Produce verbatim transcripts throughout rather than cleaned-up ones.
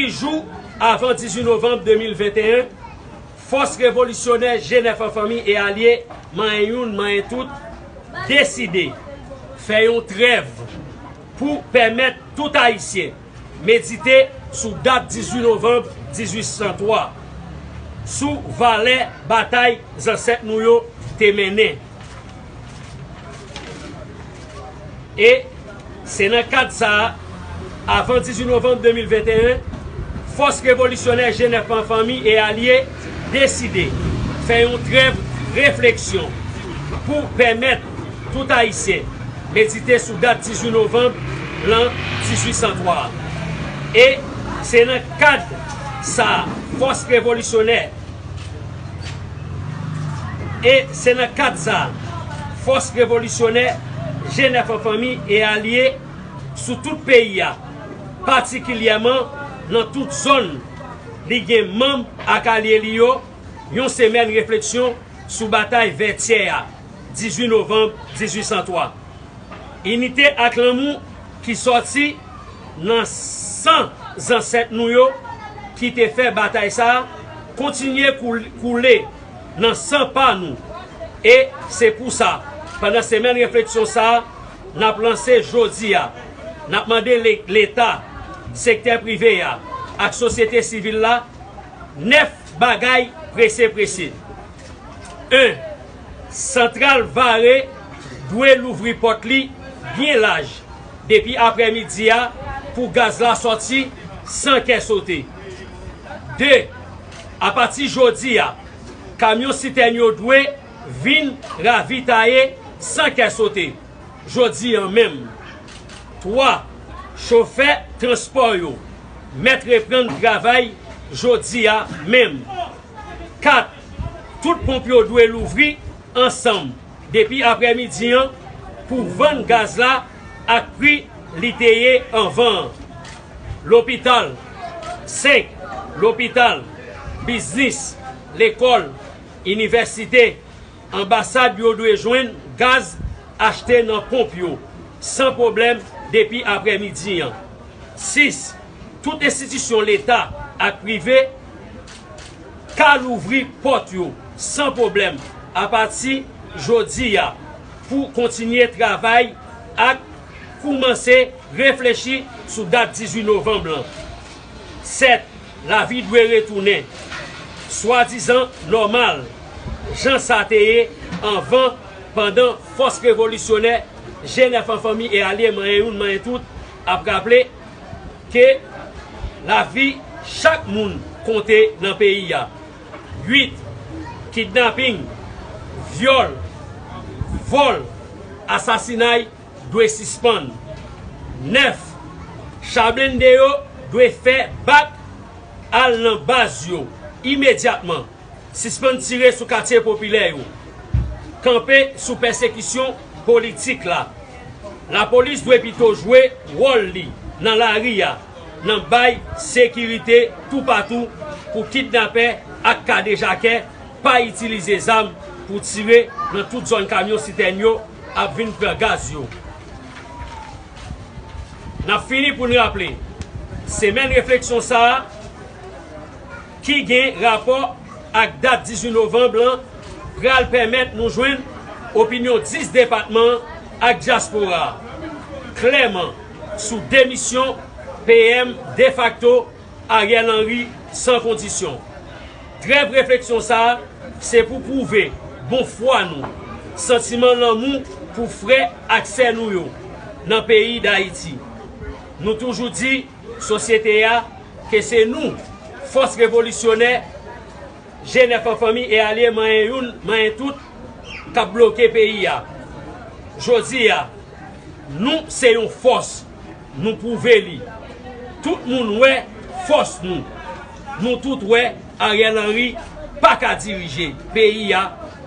Jou avan dizuit novanm de mil venteyen, fòs revolisyonè G nèf an fanmi e alye, manyen youn, manyen tout, deside fè yon trèv pou pèmèt tout Ayisyen medite sou dat dizuit novanm dizuit san twa, sou valè batay zansèt nou yo te mennen. E se nan kad sa a, avan dizuit novanm de mil venteyen, fòs revolisyonè G nèf an fanmi e alye deside fè yon trèv refleksyon pou pèmèt tout Ayisyen medite sou dat dizuit novanm lan dizuit san twa a. E se nan kad sa a, fòs revolisyonè E se nan kad sa a, fòs revolisyonè G nèf an fanmi e alye sou tout peyi a, patikilyèman nan tout zòn li gen manm ak alye li yo, yon semèn refleksyon sou batay Vètyè a, dizuit novanm dizuit san twa. Inite ak lanmou ki sòti nan san zansèt nou yo ki te fè batay sa a kontinye koul-, koule nan san pa nou. E se pou sa, pandan semèn refleksyon sa a, n ap lanse jodi a, n ap mande le-, Leta, sektè prive a ak sosyete sivil la nèf bagay prese prese. En, Santral Vare dwe louvri pòt li byen laj depi aprèmidi a pou gaz la sòti san kè sote. De, apati jodi a, kamyon sitèn yo dwe vin ravitaye san kè sote jodi a menm. Twa, chofè transpò yo mèt reprann travay jodi a menm. Kat, tout ponp yo dwe louvri ansanm depi aprèmidi an pou vann gaz la ak pri li te ye anvan an. Lopital, senk, lopital, biznis, lekòl, inivèsite, anbasad yo dwe jwenn gaz achte nan ponp yo san pwoblèm depi aprèmidi an. Sis, tout enstitisyon Leta ak prive ka louvri pòt yo san pwoblèm apati jodi a pou kontinye travay ak koumanse reflechi sou dat dizuit novanm lan. Sèt, lavi dwe retounen swadizan nòmal, jan sa te ye anvan, pandan fòs revolisyonè G nèf an fanmi e alye manyen youn manyen tout ap raple ke lavi chak moun konte nan peyi a. Uit, kidnaping, vyòl, vòl, asasinay dwe sispann. Nèf, cha blende yo dwe fè bak al nan baz yo imedyatman. Sispann tire sou katye popilè yo. Kanpe sou pèsekisyon politik la. Lapolis dwe pito jwe wòl li nan lari a, nan bay sekirite toupatou pou kidnapè ak kadejakè pa itilize zam pou tire nan tout zòn kamyon sitèn yo ap vin pran gaz yo. N ap fini pou n raple, semèn refleksyon sa a ki gen rapò ak dat dizuit novanm lan pral pèmèt nou jwenn opinyon dis depatman ak dyaspora a klèman sou demisyon P M defakto Ariel Henry san kondisyon. Trèv refleksyon sa a se pou pwouve bon fwa nou, santiman lanmou pou frè ak sè nou yo nan peyi Dayiti. Nou toujou di sosyete a ke se nou, fòs revolisyonè, G nèf an fanmi e alye manyen youn, manyen tout, k ap bloke peyi a. Jodi a, nou se yon fòs, nou pwouve li. Tout moun wè fòs nou. Nou tout wè Ariel Henry pa ka dirije peyi a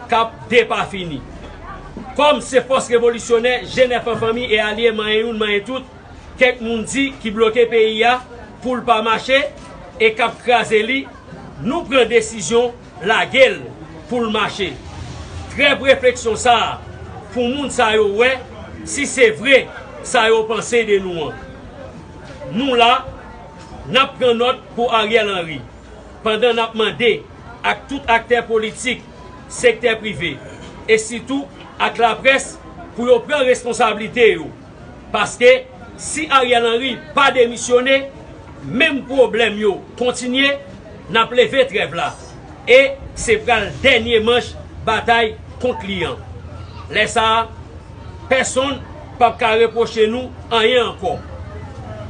k ap depafini. Kòm se fòs revolisyonè G nèf an fanmi e alye manyen youn, manyen tout, kèk moun di ki bloke peyi a pou l pa mache e k ap kraze li, nou pran desizyon lage l pou l mache. Trèv refleksyon sa a pou moun sa yo wè si se vre sa yo panse de nou an. Nou la, N ap pran nòt pou Ariel Henry, pandan n ap mande ak tout aktè politik, sektè prive, e sitou ak laprès pou yo pran responsablite yo. Paske si Ariel Henry pa demisyone, menm pwoblèm yo kontinye, n ap leve trèv la. E se pral dènye manch batay kont li an. Lè sa a, pèsonn p ap ka repwoche nou anyen ankò.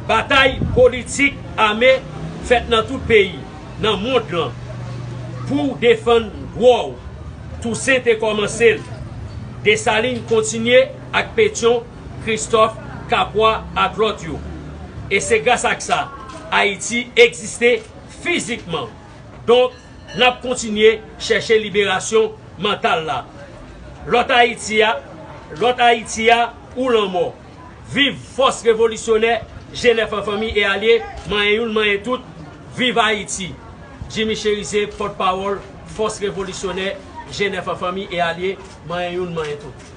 Batay politik ame fèt nan tout peyi, nan mond lan, pou defann dwa w. Tousen te kòmanse l. Desalin kontinye ak Petyon, Kristòf, Kapwa ak lòt yo. E se gras ak sa, Ayiti egziste fizikman. Donk, n ap kontinye chèche liberasyon mantal la. Lòt Ayiti a, lòt Ayiti a ou lanmò. Viv fòs revolisyonè G nèf an fanmi e alye, manyen youn, manyen tout. Viv Ayiti! Jimmy Chérizier, pòtpawòl fòs revolisyonè G nèf an fanmi e alye, manyen youn, manyen tout.